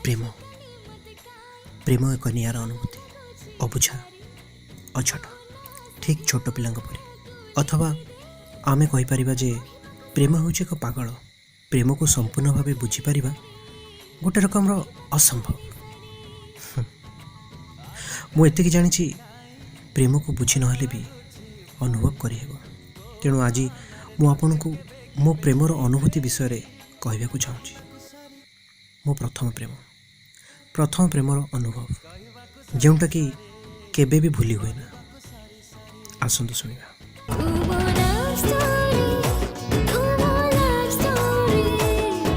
ପ୍ରେମ, ପ୍ରେମ ଏକ ନିଆରା ଅନୁଭୂତି, ଅବୁଝା, ଅଛଟ, ଠିକ୍ ଛୋଟ ପିଲାଙ୍କ ପରି। ଅଥବା ଆମେ କହିପାରିବା ଯେ ପ୍ରେମ ହେଉଛି ଏକ ପାଗଳ। ପ୍ରେମକୁ ସମ୍ପୂର୍ଣ୍ଣ ଭାବେ ବୁଝିପାରିବା ଗୋଟେ ରକମର ଅସମ୍ଭବ। ମୁଁ ଏତିକି ଜାଣିଛି, ପ୍ରେମକୁ ବୁଝି ନହେଲେ ବି ଅନୁଭବ କରିହେବ। ତେଣୁ ଆଜି ମୁଁ ଆପଣଙ୍କୁ ମୋ ପ୍ରେମର ଅନୁଭୂତି ବିଷୟରେ କହିବାକୁ ଚାହୁଁଛି। ମୋ ପ୍ରଥମ ପ୍ରେମ, ପ୍ରଥମ ପ୍ରେମର ଅନୁଭବ, ଯେଉଁଟାକି କେବେ ବି ଭୁଲି ହୁଏ ନା। ଆସନ୍ତୁ ଶୁଣିବା। ତୁ ମୋ ଲଭ୍ ଷ୍ଟୋରି, ତୁ ମୋ ଲଭ୍ ଷ୍ଟୋରି।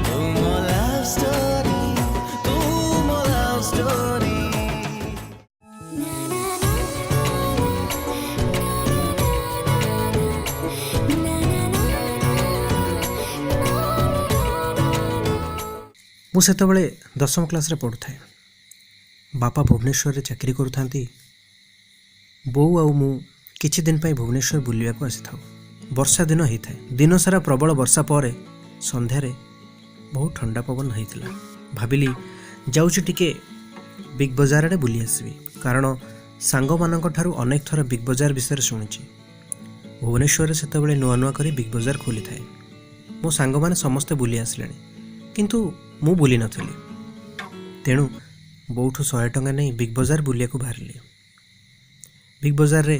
ତୁ ମୋ ଲଭ୍ ଷ୍ଟୋରି, ତୁ ମୋ ଲଭ୍ ଷ୍ଟୋରି। ନା ନା ନା ନା ନା ନା ନା। ମୁଁ ସେତେବେଳେ 10ମ କ୍ଲାସ୍ରେ ପଢ଼ୁଥାଏ। ବାପା ଭୁବନେଶ୍ୱରରେ ଚାକିରି କରୁଥାନ୍ତି। ବୋଉ ଆଉ ମୁଁ କିଛି ଦିନ ପାଇଁ ଭୁବନେଶ୍ୱର ବୁଲିବାକୁ ଆସିଥାଉ। ବର୍ଷା ଦିନ ହେଇଥାଏ। ଦିନସାରା ପ୍ରବଳ ବର୍ଷା ପରେ ସନ୍ଧ୍ୟାରେ ବହୁତ ଥଣ୍ଡା ପବନ ହେଇଥିଲା। ଭାବିଲି, ଯାଉଛି ଟିକେ ବିଗ୍ ବଜାର ଆଡ଼େ ବୁଲି ଆସିବି, କାରଣ ସାଙ୍ଗମାନଙ୍କ ଠାରୁ ଅନେକ ଥର ବିଗ୍ ବଜାର ବିଷୟରେ ଶୁଣିଛି। ଭୁବନେଶ୍ୱରରେ ସେତେବେଳେ ନୂଆ ନୂଆ କରି ବିଗ୍ ବଜାର ଖୋଲିଥାଏ। ମୋ ସାଙ୍ଗମାନେ ସମସ୍ତେ ବୁଲି ଆସିଲେଣି, କିନ୍ତୁ ମୁଁ ବୁଲି ନଥିଲି। ତେଣୁ ବୋଉଠୁ 100 ଟଙ୍କା ନେଇ ବିଗ୍ ବଜାର ବୁଲିବାକୁ ବାହାରିଲି। ବିଗ୍ ବଜାରରେ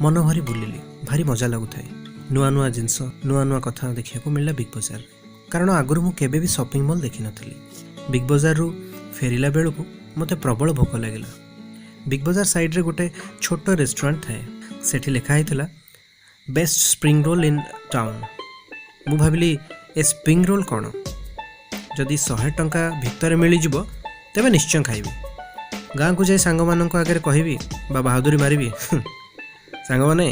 ମନ ଭରି ବୁଲିଲି। ଭାରି ମଜା ଲାଗୁଥାଏ। ନୂଆ ନୂଆ ଜିନିଷ, ନୂଆ ନୂଆ କଥା ଦେଖିବାକୁ ମିଳିଲା ବିଗ୍ ବଜାରରେ, କାରଣ ଆଗରୁ ମୁଁ କେବେ ବି ସପିଂ ମଲ୍ ଦେଖିନଥିଲି। ବିଗ୍ ବଜାରରୁ ଫେରିଲା ବେଳକୁ ମୋତେ ପ୍ରବଳ ଭୋକ ଲାଗିଲା। ବିଗ୍ ବଜାର ସାଇଡ଼୍ରେ ଗୋଟେ ଛୋଟ ରେଷ୍ଟୁରାଣ୍ଟ ଥାଏ। ସେଠି ଲେଖା ହେଇଥିଲା, "Best spring roll in town." ମୁଁ ଭାବିଲି, ଏ ସ୍ପ୍ରିଙ୍ଗ ରୋଲ୍ କ'ଣ? ଯଦି 100 ଟଙ୍କା ଭିତରେ ମିଳିଯିବ, ତେବେ ନିଶ୍ଚୟ ଖାଇବି। ଗାଁକୁ ଯାଇ ସାଙ୍ଗମାନଙ୍କ ଆଗରେ କହିବି ବା ବାହାଦୁରୀ ମାରିବି, "ସାଙ୍ଗମାନେ,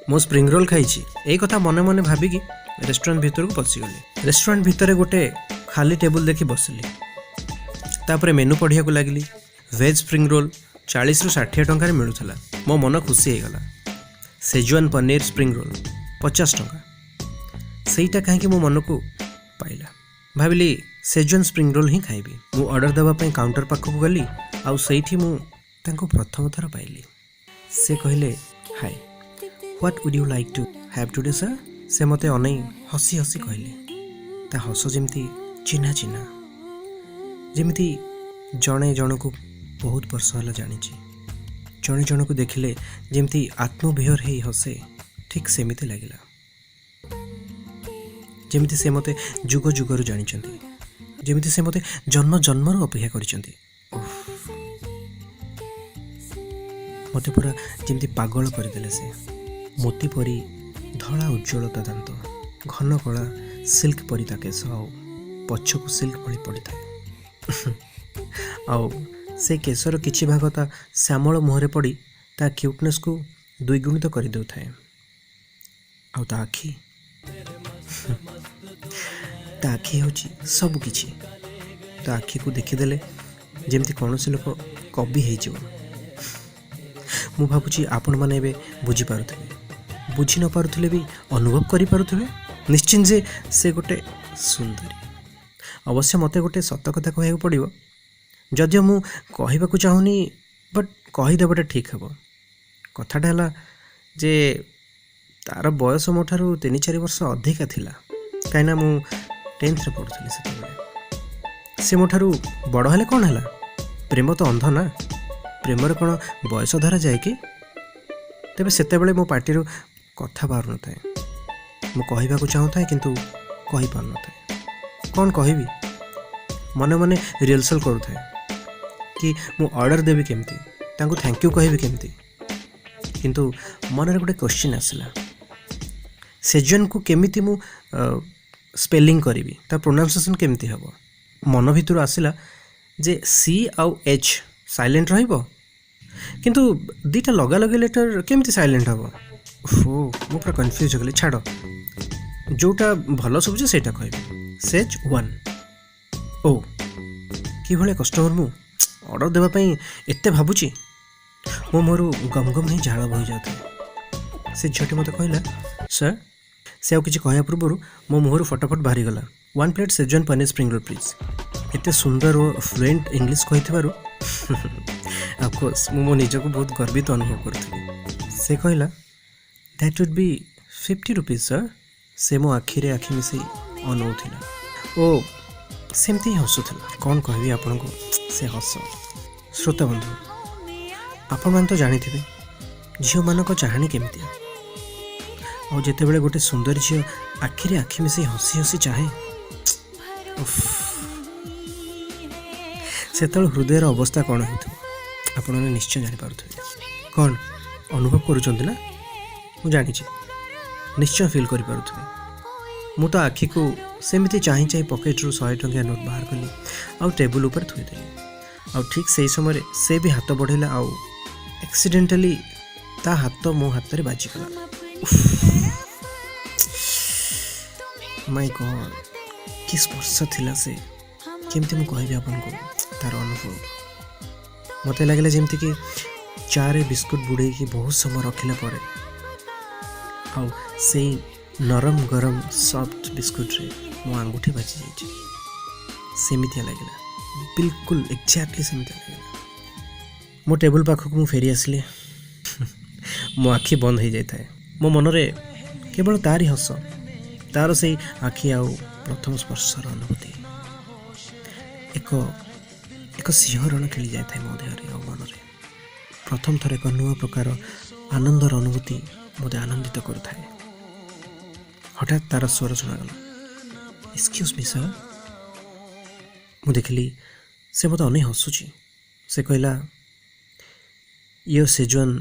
ମୁଁ ସ୍ପ୍ରିଙ୍ଗ ରୋଲ୍ ଖାଇଛି।" ଏଇ କଥା ମନେ ମନେ ଭାବିକି ରେଷ୍ଟୁରାଣ୍ଟ ଭିତରକୁ ପଶିଗଲି। ରେଷ୍ଟୁରାଣ୍ଟ ଭିତରେ ଗୋଟେ ଖାଲି ଟେବୁଲ୍ ଦେଖି ବସିଲି। ତାପରେ ମେନୁ ପଢ଼ିବାକୁ ଲାଗିଲି। ଭେଜ୍ ସ୍ପ୍ରିଙ୍ଗ ରୋଲ୍ 40ରୁ 60 ଟଙ୍କାରେ ମିଳୁଥିଲା। ମୋ ମନ ଖୁସି ହେଇଗଲା। ସେଜୱାନ୍ ପନିର ସ୍ପ୍ରିଙ୍ଗ ରୋଲ୍ 50 ଟଙ୍କା। ସେଇଟା କାହିଁକି ମୋ ମନକୁ ପାଇଲା। ଭାବିଲି, ସେଜୱାନ୍ ସ୍ପ୍ରିଙ୍ଗ ରୋଲ୍ ହିଁ ଖାଇବି। ମୁଁ ଅର୍ଡ଼ର ଦେବା ପାଇଁ କାଉଣ୍ଟର ପାଖକୁ ଗଲି ଆଉ ସେଇଠି ମୁଁ ତାଙ୍କୁ ପ୍ରଥମ ଥର ପାଇଲି। ସେ କହିଲେ, "Hi, what would you like to have today, sir?" ସେ ମୋତେ ଅନେଇ ହସି ହସି କହିଲେ। ତା ହସ ଯେମିତି ଚିହ୍ନା ଚିହ୍ନା, ଯେମିତି ଜଣେ ଜଣକୁ ବହୁତ ବର୍ଷ ହେଲା ଜାଣିଛି। ଜଣେ ଜଣକୁ ଦେଖିଲେ ଯେମିତି ଆତ୍ମବିଭୋର ହେଇ ହସେ, ଠିକ୍ ସେମିତି ଲାଗିଲା, ଯେମିତି ସେ ମୋତେ ଯୁଗ ଯୁଗରୁ ଜାଣିଛନ୍ତି, ଯେମିତି ସେ ମୋତେ ଜନ୍ମ ଜନ୍ମରୁ ଅପେକ୍ଷା କରିଛନ୍ତି। ଉଫ୍, ମୋତେ ପୁରା ଯେମିତି ପାଗଳ କରିଦେଲେ ସେ। ମୋତି ପରି ଧଳା ଉଜ୍ଜ୍ୱଳ ତା ଦାନ୍ତ, ଘନ କଳା ସିଲ୍କ ପରି ତା କେଶ, ଆଉ ପଛକୁ ସିଲ୍କ ଭଳି ପଡ଼ିଥାଏ। ଆଉ ସେ କେଶର କିଛି ଭାଗ ତା ଶ୍ୟାମଳ ମୁହଁରେ ପଡ଼ି ତା କ୍ୟୁଟନେସ୍କୁ ଦ୍ୱିଗୁଣିତ କରିଦେଉଥାଏ। ଆଉ ତା ଆଖି, ତା ଆଖି ହେଉଛି ସବୁ କିଛି। ତା ଆଖିକୁ ଦେଖିଦେଲେ ଯେମିତି କୌଣସି ଲୋକ କବି ହେଇଯିବ। ମୁଁ ଭାବୁଛି ଆପଣମାନେ ଏବେ ବୁଝିପାରୁଥିବେ, ବୁଝି ନ ପାରୁଥିଲେ ବି ଅନୁଭବ କରିପାରୁଥିବେ ନିଶ୍ଚିନ୍ତ ଯେ ସେ ଗୋଟେ ସୁନ୍ଦରୀ। ଅବଶ୍ୟ ମୋତେ ଗୋଟେ ସତ କଥା କହିବାକୁ ପଡ଼ିବ, ଯଦିଓ ମୁଁ କହିବାକୁ ଚାହୁଁନି, ବଟ୍ କହିଦେବାଟା ଠିକ୍ ହେବ। କଥାଟା ହେଲା ଯେ ତା'ର ବୟସ ମୋ ଠାରୁ 3-4 ବର୍ଷ ଅଧିକା ଥିଲା, କାହିଁକିନା ମୁଁ 10ଥରେ ପଢ଼ୁଥିଲି ସେତେବେଳେ। ସେ ମୋ ଠାରୁ ବଡ଼ ହେଲେ କ'ଣ ହେଲା, ପ୍ରେମ ତ ଅନ୍ଧ ନା? ପ୍ରେମରେ କ'ଣ ବୟସ ଧରାଯାଏ କି? ତେବେ ସେତେବେଳେ ମୋ ପାଟିରୁ କଥା ବାହାରୁନଥାଏ। ମୁଁ କହିବାକୁ ଚାହୁଁଥାଏ, କିନ୍ତୁ କହିପାରୁନଥାଏ। କ'ଣ କହିବି? ମନେ ମନେ ରିହର୍ସାଲ୍ କରୁଥାଏ କି ମୁଁ ଅର୍ଡ଼ର ଦେବି କେମିତି, ତାଙ୍କୁ thank you କହିବି କେମିତି। କିନ୍ତୁ ମନରେ ଗୋଟେ କ୍ୱେଶ୍ଚିନ୍ ଆସିଲା, ସେଜୱାନ୍କୁ କେମିତି ମୁଁ ସ୍ପେଲିଂ କରିବି, ତା ପ୍ରୋନାଉନ୍ସିଏସନ୍ କେମିତି ହେବ? ମନ ଭିତରୁ ଆସିଲା ଯେ ସି ଆଉ ଏଚ୍ ସାଇଲେଣ୍ଟ ରହିବ, କିନ୍ତୁ ଦୁଇଟା ଲଗାଲଗି ଲେଟର୍ କେମିତି ସାଇଲେଣ୍ଟ ହେବ? ଓ, ମୁଁ ପୁରା କନଫ୍ୟୁଜ୍ ହେଇଗଲି। ଛାଡ଼, ଯେଉଁଟା ଭଲ ଶୁଭୁଛି ସେଇଟା କହିବି, ସେଜ୍ ୱାନ୍। ଓ, କିଭଳିଆ କଷ୍ଟମର ମୁଁ, ଅର୍ଡ଼ର ଦେବା ପାଇଁ ଏତେ ଭାବୁଛି। ମୋ ମୁହଁରୁ ଗମ ଗମ ହେଇ ଝାଳ ବୋହି ଯାଉଥାଏ। ସେ ଝିଅଟି ମୋତେ କହିଲା, "ସାର୍।" ସେ ଆଉ କିଛି କହିବା ପୂର୍ବରୁ ମୋ ମୁହଁରୁ ଫଟାଫଟ ବାହାରିଗଲା, "One plate Schezwan paneer spring roll, please." ଏତେ ସୁନ୍ଦର ଓ ଫ୍ଲୁଏଣ୍ଟ ଇଂଲିଶ କହିଥିବାରୁ ଅଫକୋର୍ସ ମୁଁ ମୋ ନିଜକୁ ବହୁତ ଗର୍ବିତ ଅନୁଭବ କରୁଥିଲି। ସେ କହିଲା, "That would be ₹50, sir." ସେ ମୋ ଆଖିରେ ଆଖି ମିଶାଇ ଅନଉଥିଲା ଓ ସେମିତି ହିଁ ହସୁଥିଲା। କ'ଣ କହିବି ଆପଣଙ୍କୁ ସେ ହସ। ଶ୍ରୋତା ବନ୍ଧୁ, ଆପଣମାନେ ତ ଜାଣିଥିବେ ଝିଅମାନଙ୍କ ଚାହାଣୀ କେମିତିଆ। ଆଉ ଯେତେବେଳେ ଗୋଟେ ସୁନ୍ଦର ଝିଅ ଆଖିରେ ଆଖି ମିଶାଇ ହସି ହସି ଚାହେଁ, ଉଫ୍, ସେତେବେଳେ ହୃଦୟର ଅବସ୍ଥା କ'ଣ ହେଉଥିବ, ଆପଣମାନେ ନିଶ୍ଚୟ ଜାଣିପାରୁଥିବେ। କ'ଣ ଅନୁଭବ କରୁଛନ୍ତି ନା? ମୁଁ ଜାଣିଛି, ନିଶ୍ଚୟ ଫିଲ୍ କରିପାରୁଥିବେ। ମୁଁ ତ ଆଖିକୁ ସେମିତି ଚାହିଁ ଚାହିଁ ପକେଟରୁ 100 ଟଙ୍କିଆ ନୋଟ୍ ବାହାର କଲି ଆଉ ଟେବୁଲ୍ ଉପରେ ଥୋଇଦେଲି। ଆଉ ଠିକ୍ ସେଇ ସମୟରେ ସେ ବି ହାତ ବଢ଼େଇଲା ଆଉ ଆକ୍ସିଡେଣ୍ଟାଲି ତା ହାତ ମୋ ହାତରେ ବାଜିଗଲା। ମାଇ ଗଡ୍, କି ସ୍ପର୍ଶ ଥିଲା ସେ! କେମିତି ମୁଁ କହିବି ଆପଣଙ୍କୁ ତାର ଅନୁଭବ? ମୋତେ ଲାଗିଲା ଯେମିତିକି ଚାରେ ବିସ୍କୁଟ ବୁଡ଼େଇକି ବହୁତ ସମୟ ରଖିଲା ପରେ ଆଉ ସେଇ ନରମ ଗରମ ସଫ୍ଟ ବିସ୍କୁଟରେ ମୋ ଆଙ୍ଗୁଠି ବାଜି ଯାଇଛି, ସେମିତିଆ ଲାଗିଲା। ବିଲକୁଲ ଏକ୍ଜାକ୍ଟଲି ସେମିତିଆ ଲାଗିଲା। ମୋ ଟେବୁଲ୍ ପାଖକୁ ମୁଁ ଫେରି ଆସିଲି। ମୋ ଆଖି ବନ୍ଦ ହେଇଯାଇଥାଏ। ମୋ ମନରେ କେବଳ ତାରି ହସ, ତାର ସେଇ ଆଖି ଆଉ ପ୍ରଥମ ସ୍ପର୍ଶର ଅନୁଭୂତି। ଏକ ଏକ ଶିହରଣ ଖେଳି ଯାଇଥାଏ ମୋ ଦେହରେ ଆଉ ମନରେ। ପ୍ରଥମ ଥର ଏକ ନୂଆ ପ୍ରକାର ଆନନ୍ଦର ଅନୁଭୂତି ମୋତେ ଆନନ୍ଦିତ କରୁଥାଏ। ହଠାତ୍ ତାର ସ୍ୱର ଶୁଣାଗଲା, "Excuse me, sir." ମୁଁ ଦେଖିଲି ସେ ମୋତେ ଅନେଇ ହସୁଛି। ସେ କହିଲା, "Your Schezwan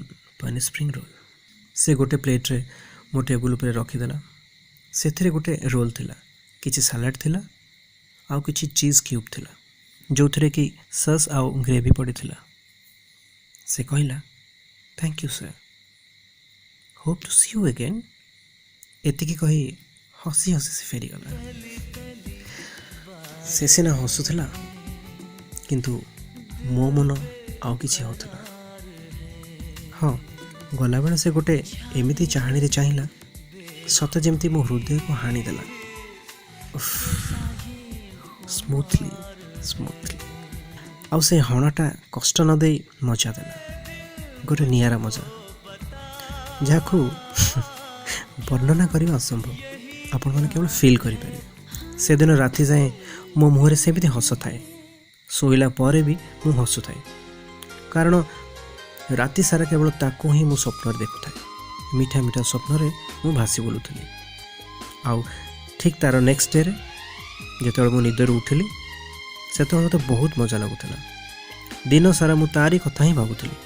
paneer spring roll." ସେ ଗୋଟେ ପ୍ଲେଟ୍ରେ ମୋ ଟେବୁଲ୍ ଉପରେ ରଖିଦେଲା। ସେଥିରେ ଗୋଟେ ରୋଲ୍ ଥିଲା, କିଛି ସାଲାଡ଼ ଥିଲା ଆଉ କିଛି ଚିଜ୍ କ୍ୟୁବ୍ ଥିଲା, ଯେଉଁଥିରେ କି ସସ୍ ଆଉ ଗ୍ରେଭି ପଡ଼ିଥିଲା। ସେ କହିଲା, "Thank you, sir. Hope to see you again." ଏତିକି କହି ହସି ହସି ସେ ଫେରିଗଲା। ସେ ସିନା ହସୁଥିଲା, କିନ୍ତୁ ମୋ ମନ ଆଉ କିଛି ହେଉଥିଲା। ହଁ, ଗଲାବେଳେ ସେ ଗୋଟେ ଏମିତି ଚାହାଣୀରେ ଚାହିଁଲା, ସତେ ଯେମିତି ମୋ ହୃଦୟକୁ ହାଣିଦେଲା ସ୍ମୁଥଲି ସ୍ମୁଥଲି। ଆଉ ସେ ହଣାଟା କଷ୍ଟ ନ ଦେଇ ମଜା ଦେଲା, ଗୋଟେ ନିଆରା ମଜା, ଯାହାକୁ ବର୍ଣ୍ଣନା କରିବା ଅସମ୍ଭବ। ଆପଣମାନେ କେବଳ ଫିଲ୍ କରିପାରିବେ। ସେଦିନ ରାତି ଯାଏଁ ମୋ ମୁହଁରେ ସେମିତି ହସ ଥାଏ। ଶୋଇଲା ପରେ ବି ମୁଁ ହସୁଥାଏ, କାରଣ ରାତି ସାରା କେବଳ ତାକୁ ହିଁ ମୁଁ ସ୍ୱପ୍ନରେ ଦେଖୁଥାଏ। ମିଠା ମିଠା ସ୍ୱପ୍ନରେ ମୁଁ ଭାସି ବୁଲୁଥିଲି। ଆଉ ଠିକ୍ ତା'ର ନେକ୍ସଟ ଡେରେ ଯେତେବେଳେ ମୁଁ ନିଦରୁ ଉଠିଲି, ସେତେବେଳେ ମୋତେ ବହୁତ ମଜା ଲାଗୁଥିଲା। ଦିନ ସାରା ମୁଁ ତାରି କଥା ହିଁ ଭାବୁଥିଲି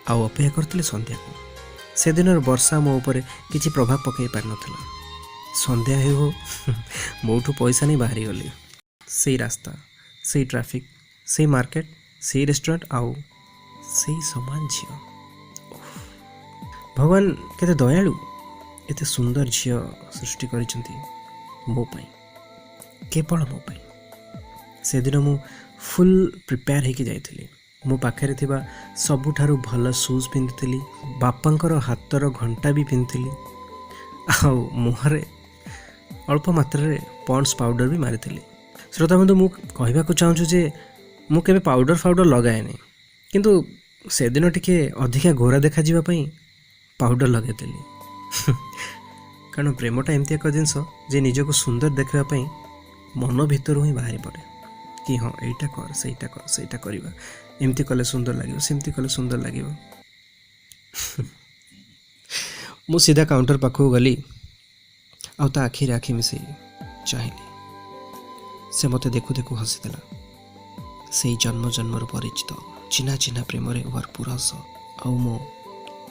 ଆଉ ଅପେକ୍ଷା କରିଥିଲି ସନ୍ଧ୍ୟାକୁ। ସେଦିନର ବର୍ଷା ମୋ ଉପରେ କିଛି ପ୍ରଭାବ ପକାଇ ପାରିନଥିଲା। ସନ୍ଧ୍ୟା ହେଉ ହେଉ ମୋଠୁ ପଇସା ନେଇ ବାହାରିଗଲି। ସେଇ ରାସ୍ତା, ସେଇ ଟ୍ରାଫିକ୍, ସେଇ ମାର୍କେଟ, ସେଇ ରେଷ୍ଟୁରାଣ୍ଟ ଆଉ ସେଇ ସମାନ ଝିଅ। ଉଫ୍, ଭଗବାନ କେତେ ଦୟାଳୁ! ଏତେ ସୁନ୍ଦର ଝିଅ ସୃଷ୍ଟି କରିଛନ୍ତି ମୋ ପାଇଁ, କେବଳ ମୋ ପାଇଁ। ସେଦିନ ମୁଁ ଫୁଲ୍ ପ୍ରିପେୟାର ହେଇକି ଯାଇଥିଲି। ମୋ ପାଖରେ ଥିବା ସବୁଠାରୁ ଭଲ ସୁଜ୍ ପିନ୍ଧିଥିଲି, ବାପାଙ୍କର ହାତର ଘଣ୍ଟା ବି ପିନ୍ଧିଥିଲି ଆଉ ମୁହଁରେ ଅଳ୍ପ ମାତ୍ରାରେ ପଣ୍ଡ୍ସ ପାଉଡ଼ର ବି ମାରିଥିଲି। ଶ୍ରୋତା ବନ୍ଧୁ, ମୁଁ କହିବାକୁ ଚାହୁଁଛି ଯେ ମୁଁ କେବେ ପାଉଡ଼ର ଫାଉଡ଼ର ଲଗାଏନି, କିନ୍ତୁ ସେଦିନ ଟିକେ ଅଧିକା ଗୋରା ଦେଖାଯିବା ପାଇଁ ପାଉଡ଼ର ଲଗାଇଦେଲି। କାରଣ ପ୍ରେମଟା ଏମିତି ଏକ ଜିନିଷ ଯେ ନିଜକୁ ସୁନ୍ଦର ଦେଖିବା ପାଇଁ ମନ ଭିତରୁ ହିଁ ବାହାରି ପଡ଼େ କି ହଁ, ଏଇଟା କର, ସେଇଟା କର, ସେଇଟା କରିବା, ଏମିତି କଲେ ସୁନ୍ଦର ଲାଗିବ, ସେମିତି କଲେ ସୁନ୍ଦର ଲାଗିବ। ମୁଁ ସିଧା କାଉଣ୍ଟର ପାଖକୁ ଗଲି ଆଉ ତା ଆଖିରେ ଆଖି ମିଶାଇ ଚାହିଁଲି। ସେ ମୋତେ ଦେଖୁ ଦେଖୁ ହସିଦେଲା। ସେଇ ଜନ୍ମ ଜନ୍ମରୁ ପରିଚିତ ଚିହ୍ନା ଚିହ୍ନା ପ୍ରେମରେ ଭରପୁର ହସ ଆଉ ମୋ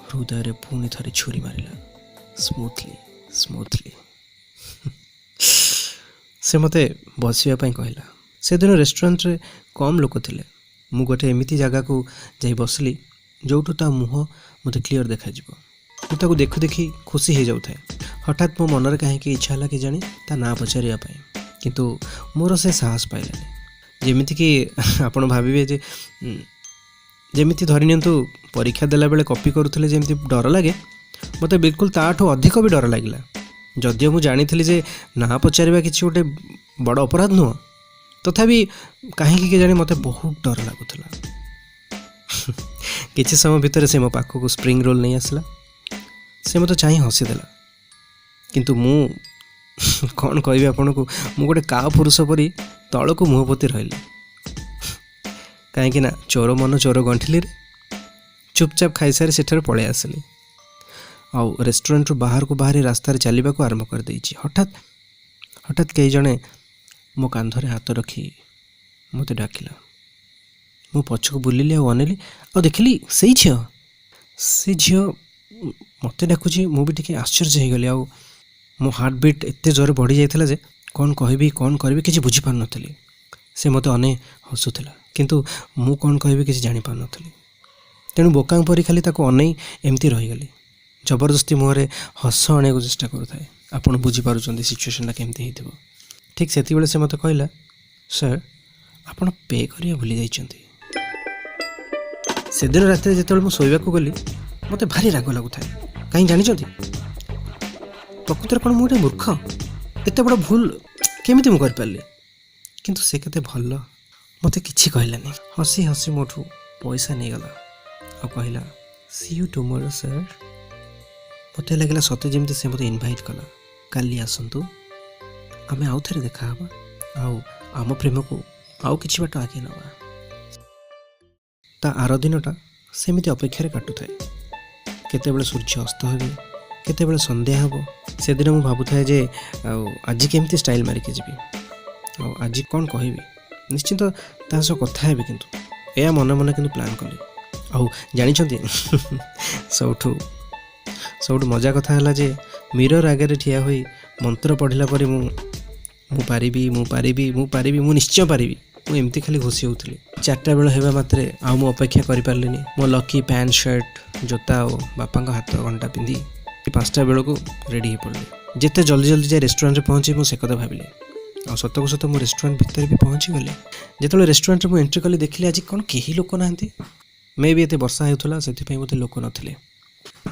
ହୃଦୟରେ ପୁଣି ଥରେ ଛୁରୀ ମାରିଲା ସ୍ମୁଥଲି ସ୍ମୁଥଲି। ସେ ମୋତେ ବସିବା ପାଇଁ କହିଲା। ସେଦିନ ରେଷ୍ଟୁରାଣ୍ଟରେ କମ୍ ଲୋକ ଥିଲେ। ମୁଁ ଗୋଟେ ଏମିତି ଜାଗାକୁ ଯାଇ ବସିଲି ଯେଉଁଠୁ ତା ମୁହଁ ମୋତେ କ୍ଲିଅର୍ ଦେଖାଯିବ। ମୁଁ ତାକୁ ଦେଖୁ ଦେଖି ଖୁସି ହେଇଯାଉଥାଏ। ହଠାତ୍ ମୋ ମନରେ କାହିଁକି ଇଚ୍ଛା ହେଲା କେଜାଣି ତା ନାଁ ପଚାରିବା ପାଇଁ, କିନ୍ତୁ ମୋର ସେ ସାହସ ପାଇଲାନି। ଯେମିତିକି ଆପଣ ଭାବିବେ ଯେ ଯେମିତି ଧରି ନିଅନ୍ତୁ ପରୀକ୍ଷା ଦେଲାବେଳେ କପି କରୁଥିଲେ ଯେମିତି ଡର ଲାଗେ, ମୋତେ ବିଲକୁଲ ତାଠୁ ଅଧିକ ବି ଡର ଲାଗିଲା। ଯଦିଓ ମୁଁ ଜାଣିଥିଲି ଯେ ନାଁ ପଚାରିବା କିଛି ଗୋଟେ ବଡ଼ ଅପରାଧ ନୁହଁ, ତଥାପି କାହିଁକି କେଜାଣି ମୋତେ ବହୁତ ଡର ଲାଗୁଥିଲା। କିଛି ସମୟ ଭିତରେ ସେ ମୋ ପାଖକୁ ସ୍ପ୍ରିଙ୍ଗ ରୋଲ୍ ନେଇ ଆସିଲା। ସେ ମୋତେ ଚାହିଁ ହସିଦେଲା, କିନ୍ତୁ ମୁଁ କ'ଣ କହିବି ଆପଣଙ୍କୁ, ମୁଁ ଗୋଟେ କାପୁରୁଷ ପରି ତଳକୁ ମୁହଁ ପୋତି ରହିଲି, କାହିଁକି ନା ଚୋର ମନ ଚୋର ଗଣ୍ଠିଲିରେ। ଚୁପଚାପ ଖାଇସାରି ସେଠାରୁ ପଳେଇ ଆସିଲି ଆଉ ରେଷ୍ଟୁରାଣ୍ଟରୁ ବାହାରକୁ ବାହାରି ରାସ୍ତାରେ ଚାଲିବାକୁ ଆରମ୍ଭ କରିଦେଇଛି। ହଠାତ୍ ହଠାତ୍ କେହି ଜଣେ ମୋ କାନ୍ଧରେ ହାତ ରଖି ମୋତେ ଡାକିଲା। ମୁଁ ପଛକୁ ବୁଲିଲି ଆଉ ଅନେଇଲି ଆଉ ଦେଖିଲି ସେଇ ଝିଅ। ସେ ଝିଅ ମୋତେ ଡାକୁଛି। ମୁଁ ବି ଟିକେ ଆଶ୍ଚର୍ଯ୍ୟ ହେଇଗଲି ଆଉ ମୋ ହାର୍ଟବିଟ୍ ଏତେ ଜୋରେ ବଢ଼ିଯାଇଥିଲା ଯେ କ'ଣ କହିବି, କ'ଣ କରିବି କିଛି ବୁଝିପାରୁନଥିଲି। ସେ ମୋତେ ଅନେଇ ହସୁଥିଲା, କିନ୍ତୁ ମୁଁ କ'ଣ କହିବି କିଛି ଜାଣିପାରୁନଥିଲି। ତେଣୁ ବୋକାଙ୍କ ପରି ଖାଲି ତାକୁ ଅନେଇ ଏମିତି ରହିଗଲି। ଜବରଦସ୍ତି ମୁହଁରେ ହସ ଆଣିବାକୁ ଚେଷ୍ଟା କରୁଥାଏ। ଆପଣ ବୁଝିପାରୁଛନ୍ତି ସିଚୁଏସନ୍ଟା କେମିତି ହେଇଥିବ। ଠିକ୍ ସେତିକିବେଳେ ସେ ମୋତେ କହିଲା, "ସାର୍, ଆପଣ ପେ କରିବା ଭୁଲି ଯାଇଛନ୍ତି।" ସେଦିନ ରାତିରେ ଯେତେବେଳେ ମୁଁ ଶୋଇବାକୁ ଗଲି, ମୋତେ ଭାରି ରାଗ ଲାଗୁଥାଏ। କାହିଁ ଜାଣିଛନ୍ତି? ପ୍ରକୃତରେ କ'ଣ ମୁଁ ଗୋଟେ ମୂର୍ଖ? ଏତେ ବଡ଼ ଭୁଲ କେମିତି ମୁଁ କରିପାରିଲି? କିନ୍ତୁ ସେ କେତେ ଭଲ, ମୋତେ କିଛି କହିଲାନି। ହସି ହସି ମୋଠୁ ପଇସା ନେଇଗଲା ଆଉ କହିଲା, "See you tomorrow, sir." ମୋତେ ଲାଗିଲା ସତେ ଯେମିତି ସେ ମୋତେ ଇନଭାଇଟ୍ କଲା, କାଲି ଆସନ୍ତୁ, ଆମେ ଆଉ ଥରେ ଦେଖାହେବା ଆଉ ଆମ ପ୍ରେମକୁ ଆଉ କିଛି ବାଟ ଆଗେଇ ନେବା। ତା ଆର ଦିନଟା ସେମିତି ଅପେକ୍ଷାରେ କାଟୁଥାଏ। କେତେବେଳେ ସୂର୍ଯ୍ୟ ଅସ୍ତ ହେବେ, କେତେବେଳେ ସନ୍ଧ୍ୟା ହେବ। ସେଦିନ ମୁଁ ଭାବୁଥାଏ ଯେ ଆଉ ଆଜି କେମିତି ଷ୍ଟାଇଲ୍ ମାରିକି ଯିବି ଆଉ ଆଜି କ'ଣ କହିବି, ନିଶ୍ଚିନ୍ତ ତା ସହ କଥା ହେବି, କିନ୍ତୁ ଏହା ମନେ ମନେ କିନ୍ତୁ ପ୍ଲାନ୍ କଲି। ଆଉ ଜାଣିଛନ୍ତି, ସବୁଠୁ ସବୁଠୁ ମଜା କଥା ହେଲା ଯେ ମିରର ଆଗରେ ଠିଆ ହୋଇ ମନ୍ତ୍ର ପଢ଼ିଲା ପରେ ମୁଁ ମୁଁ ପାରିବି, ମୁଁ ପାରିବି, ମୁଁ ପାରିବି, ମୁଁ ନିଶ୍ଚୟ ପାରିବି, ମୁଁ ଏମିତି ଖାଲି ଘୋଷି ହେଉଥିଲି। 4ଟା ବେଳ ହେବା ମାତ୍ରେ ଆଉ ମୁଁ ଅପେକ୍ଷା କରିପାରିଲିନି। ମୋ ଲକି ପ୍ୟାଣ୍ଟ, ସାର୍ଟ, ଜୋତା ଆଉ ବାପାଙ୍କ ହାତ ଘଣ୍ଟା ପିନ୍ଧି 5ଟା ବେଳକୁ ରେଡ଼ି ହେଇ ପଡ଼ିଲି। ଯେତେ ଜଲ୍ଦି ଜଲ୍ଦି ଯାଇ ରେଷ୍ଟୁରାଣ୍ଟରେ ପହଞ୍ଚି ମୁଁ ସେ କଥା ଭାବିଲି। ଆଉ ସତକୁ ସତ ମୁଁ ରେଷ୍ଟୁରାଣ୍ଟ ଭିତରେ ବି ପହଞ୍ଚିଗଲି। ଯେତେବେଳେ ରେଷ୍ଟୁରାଣ୍ଟରେ ମୁଁ ଏଣ୍ଟ୍ରି କଲି, ଦେଖିଲି ଆଜି କ'ଣ କେହି ଲୋକ ନାହାନ୍ତି। ମେ ବି ଏତେ ବର୍ଷା ହେଉଥିଲା, ସେଥିପାଇଁ ବୋଧେ ଲୋକ ନଥିଲେ।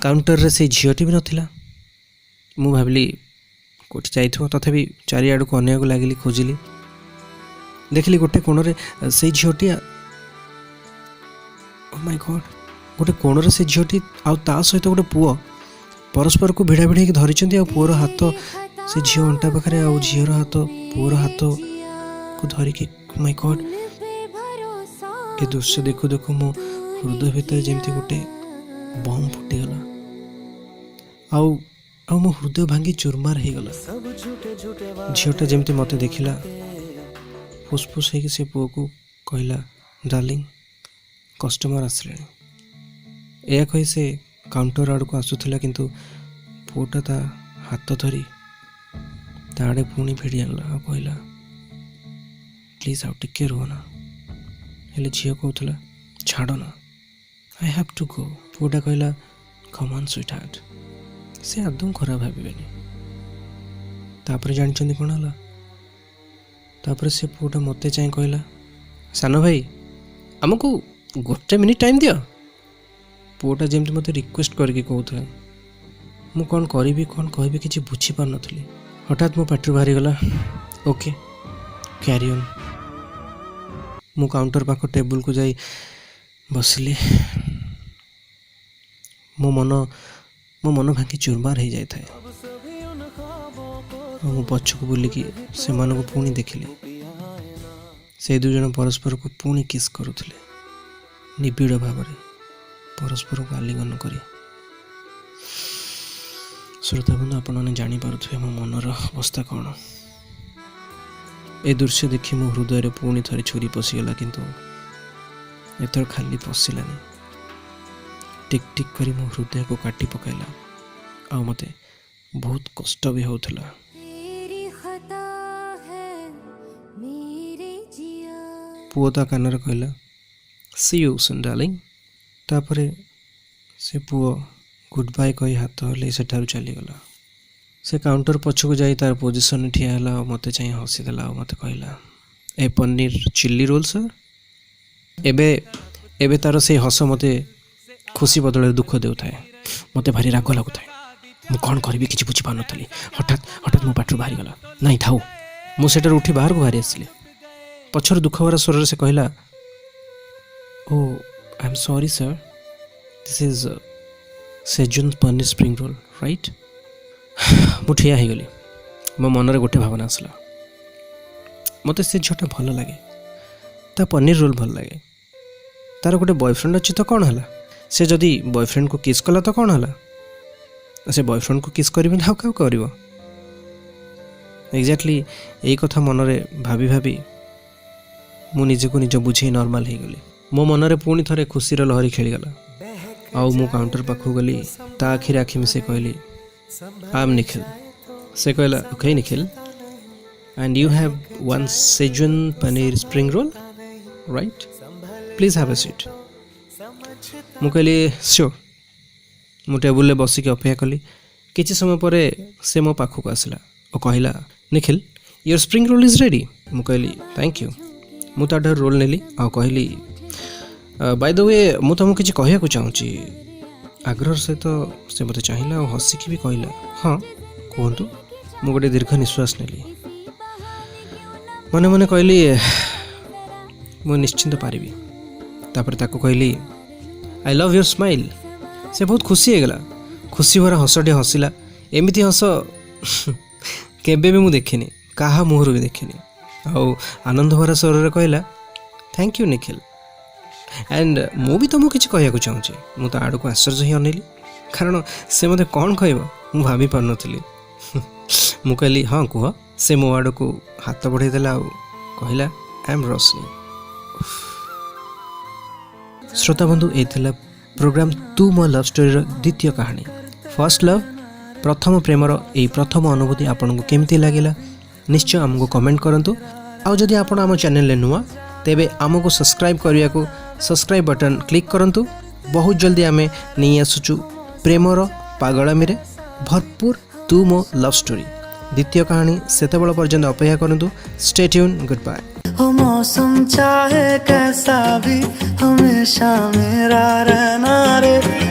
କାଉଣ୍ଟରରେ ସେଇ ଝିଅଟି ବି ନଥିଲା। ମୁଁ ଭାବିଲି କେଉଁଠି ଯାଇଥିବ। ତଥାପି ଚାରିଆଡ଼କୁ ଅନେଇବାକୁ ଲାଗିଲି, ଖୋଜିଲି। ଦେଖିଲି ଗୋଟେ କୋଣରେ ସେଇ ଝିଅଟି, ଓ ମାଇ ଗଡ୍, ଗୋଟେ କୋଣରେ ସେ ଝିଅଟି ଆଉ ତା ସହିତ ଗୋଟେ ପୁଅ ପରସ୍ପରକୁ ଭିଡ଼ା ଭିଡ଼ି ହେଇକି ଧରିଛନ୍ତି। ଆଉ ପୁଅର ହାତ ସେ ଝିଅ ଅଣ୍ଟା ପାଖରେ ଆଉ ଝିଅର ହାତ ପୁଅର ହାତକୁ ଧରିକି। ମାଇ ଗଡ୍, ଏ ଦୃଶ୍ୟ ଦେଖୁ ଦେଖୁ ମୋ ହୃଦୟ ଭିତରେ ଯେମିତି ଗୋଟେ ବମ୍ ଫୁଟିଗଲା ଆଉ ଆଉ ମୋ ହୃଦୟ ଭାଙ୍ଗି ଚୁରମାର ହେଇଗଲା। ଝିଅଟା ଯେମିତି ମୋତେ ଦେଖିଲା, ଫୁସଫୁସ୍ ହେଇକି ସେ ପୁଅକୁ କହିଲା, "ଡାର୍ଲିଂ, କଷ୍ଟମର ଆସିଲେଣି।" ଏହା କହି ସେ କାଉଣ୍ଟର ଆଡ଼କୁ ଆସୁଥିଲା, କିନ୍ତୁ ପୁଅଟା ତା ହାତ ଧରି ତା ଆଡ଼େ ପୁଣି ଭିଡ଼ି ଆଣିଲା ଆଉ କହିଲା, "ପ୍ଲିଜ୍, ଆଉ ଟିକେ ରୁହ ନା।" ହେଲେ ଝିଅ କହୁଥିଲା, "ଛାଡ଼ ନା, I have to go." ପୁଅଟା କହିଲା, "Come on, sweetheart, ସେ ଆଦୌ ଖରାପ ଭାବିବେନି।" ତାପରେ ଜାଣିଛନ୍ତି କ'ଣ ହେଲା? ତାପରେ ସେ ପୁଅଟା ମୋତେ ଚାହିଁ କହିଲା, "ସାନ ଭାଇ, ଆମକୁ ଗୋଟେ ମିନିଟ୍ ଟାଇମ୍ ଦିଅ।" ପୁଅଟା ଯେମିତି ମୋତେ ରିକ୍ୱେଷ୍ଟ କରିକି କହୁଥାଏ। ମୁଁ କ'ଣ କରିବି, କ'ଣ କହିବି କିଛି ବୁଝିପାରୁନଥିଲି। ହଠାତ୍ ମୋ ପାଟିରୁ ବାହାରିଗଲା, "Okay, carry on." ମୁଁ କାଉଣ୍ଟର ପାଖ ଟେବୁଲକୁ ଯାଇ ବସିଲି। ମୋ ମନ ଭାଙ୍ଗି ଚୁରମାର ହେଇଯାଇଥାଏ। ଆଉ ମୁଁ ପଛକୁ ବୁଲିକି ସେମାନଙ୍କୁ ପୁଣି ଦେଖିଲି। ସେଇ ଦୁଇ ଜଣ ପରସ୍ପରକୁ ପୁଣି କିସ୍ କରୁଥିଲେ, ନିବିଡ଼ ଭାବରେ ପରସ୍ପରକୁ ଆଲିଙ୍ଗନ କରି। ଶ୍ରୋତା ବନ୍ଧୁ, ଆପଣମାନେ ଜାଣିପାରୁଥିବେ ମୋ ମନର ଅବସ୍ଥା କ'ଣ। ଏ ଦୃଶ୍ୟ ଦେଖି ମୋ ହୃଦୟରେ ପୁଣି ଥରେ ଛୁରୀ ପଶିଗଲା, କିନ୍ତୁ ଏଥର ଖାଲି ପଶିଲାନି, ଟିକ୍ ଟିକ୍ କରି ମୋ ହୃଦୟକୁ କାଟି ପକାଇଲା ଆଉ ମୋତେ ବହୁତ କଷ୍ଟ ବି ହେଉଥିଲା। तेरी खता है मेरे जिया। ପୁଅ ତା କାନରେ କହିଲା, "See you soon, darling." ତାପରେ ସେ ପୁଅ ଗୁଡ୍ ବାଏ କହି ହାତ ହଲେଇ ସେଠାରୁ ଚାଲିଗଲା। ସେ କାଉଣ୍ଟର ପଛକୁ ଯାଇ ତାର ପୋଜିସନରେ ଠିଆ ହେଲା ଆଉ ମୋତେ ଚାହିଁ ହସିଦେଲା ଆଉ ମୋତେ କହିଲା, "A paneer chilli roll, sir." ଏବେ ଏବେ ତାର ସେଇ ହସ ମୋତେ ଖୁସି ବଦଳରେ ଦୁଃଖ ଦେଉଥାଏ। ମୋତେ ଭାରି ରାଗ ଲାଗୁଥାଏ। ମୁଁ କ'ଣ କରିବି କିଛି ବୁଝିପାରୁନଥିଲି। ହଠାତ୍ ହଠାତ୍ ମୋ ପାଟିରୁ ବାହାରିଗଲା, "ନାଇଁ, ଥାଉ।" ମୁଁ ସେଠାରୁ ଉଠି ବାହାରକୁ ବାହାରି ଆସିଲି। ପଛରୁ ଦୁଃଖ ଭରା ସ୍ୱରରେ ସେ କହିଲା, "Oh, I am sorry, sir. This is Schezwan paneer spring roll, right?" ମୁଁ ଠିଆ ହେଇଗଲି। ମୋ ମନରେ ଗୋଟେ ଭାବନା ଆସିଲା, ମୋତେ ସେ ଝିଅଟା ଭଲ ଲାଗେ, ତା ପନିର ରୋଲ୍ ଭଲ ଲାଗେ। ତାର ଗୋଟେ ବୟଫ୍ରେଣ୍ଡ ଅଛି ତ କ'ଣ ହେଲା? ସେ ଯଦି ବୟଫ୍ରେଣ୍ଡକୁ କିସ୍ କଲା ତ କ'ଣ ହେଲା? ସେ ବୟଫ୍ରେଣ୍ଡକୁ କିସ୍ କରିବନି, ଆଉ କାହାକୁ କରିବ? ଏକ୍ଜାକ୍ଟଲି ଏଇ କଥା ମନରେ ଭାବି ଭାବି ମୁଁ ନିଜକୁ ନିଜ ବୁଝେଇ ନର୍ମାଲ ହେଇଗଲି। ମୋ ମନରେ ପୁଣି ଥରେ ଖୁସିର ଲହରୀ ଖେଳିଗଲା ଆଉ ମୁଁ କାଉଣ୍ଟର ପାଖକୁ ଗଲି। ତା ଆଖିରେ ଆଖି ମିଶେଇ କହିଲି, "I am Nikhil." ସେ କହିଲା, "Okay, Nikhil, and you have one Schezwan paneer spring roll, right? Please have a seat." ମୁଁ କହିଲି, "Sure." ମୁଁ ଟେବୁଲରେ ବସିକି ଅପେକ୍ଷା କଲି। କିଛି ସମୟ ପରେ ସେ ମୋ ପାଖକୁ ଆସିଲା ଓ କହିଲା, "Nikhil, your spring roll is ready." ମୁଁ କହିଲି, "Thank you." ମୁଁ ତା'ଠାରୁ ରୋଲ୍ ନେଲି ଆଉ କହିଲି, "ବାଇ ଦ we, ମୁଁ ତୁମକୁ କିଛି କହିବାକୁ ଚାହୁଁଛି।" ଆଗ୍ରହର ସହିତ ସେ ମୋତେ ଚାହିଁଲା ଆଉ ହସିକି ବି କହିଲା, "ହଁ, କୁହନ୍ତୁ।" ମୁଁ ଗୋଟେ ଦୀର୍ଘ ନିଶ୍ୱାସ ନେଲି। ମନେ ମନେ କହିଲି, ମୁଁ ନିଶ୍ଚିନ୍ତ ପାରିବି। ତାପରେ ତାକୁ କହିଲି, "I love your smile." ସେ ବହୁତ ଖୁସି ହେଇଗଲା। ଖୁସି ଭରା ହସଟିଏ ହସିଲା। ଏମିତି ହସ କେବେ ବି ମୁଁ ଦେଖିନି, କାହା ମୁହଁରୁ ବି ଦେଖିନି। ଆଉ ଆନନ୍ଦ ଭରା ସ୍ୱରରେ କହିଲା, "Thank you, Nikhil, and ମୁଁ ବି ତୁମକୁ କିଛି କହିବାକୁ ଚାହୁଁଛି।" ମୁଁ ତା ଆଡ଼କୁ ଆଶ୍ଚର୍ଯ୍ୟ ହେଇ ଅନେଇଲି, କାରଣ ସେ ମୋତେ କ'ଣ କହିବ ମୁଁ ଭାବି ପାରୁନଥିଲି। ମୁଁ କହିଲି, "ହଁ, କୁହ।" ସେ ମୋ ଆଡ଼କୁ ହାତ ବଢ଼େଇ ଦେଲା ଆଉ କହିଲା, "I am Roshni." ଶ୍ରୋତା ବନ୍ଧୁ, ଏ ଥିଲା ପ୍ରୋଗ୍ରାମ୍ ତୁ ମୋ ଲଭ୍ ଷ୍ଟୋରିର ଦ୍ୱିତୀୟ କାହାଣୀ, ଫର୍ଷ୍ଟ ଲଭ୍। ପ୍ରଥମ ପ୍ରେମର ଏହି ପ୍ରଥମ ଅନୁଭୂତି ଆପଣଙ୍କୁ କେମିତି ଲାଗିଲା, ନିଶ୍ଚୟ ଆମକୁ କମେଣ୍ଟ କରନ୍ତୁ। ଆଉ ଯଦି ଆପଣ ଆମ ଚ୍ୟାନେଲରେ ନୂଆ, ତେବେ ଆମକୁ ସବସ୍କ୍ରାଇବ୍ କରିବାକୁ ସବସ୍କ୍ରାଇବ୍ ବଟନ୍ କ୍ଲିକ୍ କରନ୍ତୁ। ବହୁତ ଜଲ୍ଦି ଆମେ ନେଇ ଆସୁଛୁ ପ୍ରେମର ପାଗଳାମିରେ ଭରପୁର ତୁ ମୋ ଲଭ୍ ଷ୍ଟୋରି ଦ୍ୱିତୀୟ କାହାଣୀ। ସେତେବେଳ ପର୍ଯ୍ୟନ୍ତ ଅପେକ୍ଷା କରନ୍ତୁ। Stay tuned, good bye. हो मौसम चाहे कैसा भी, हमेशा मेरा रहना रे।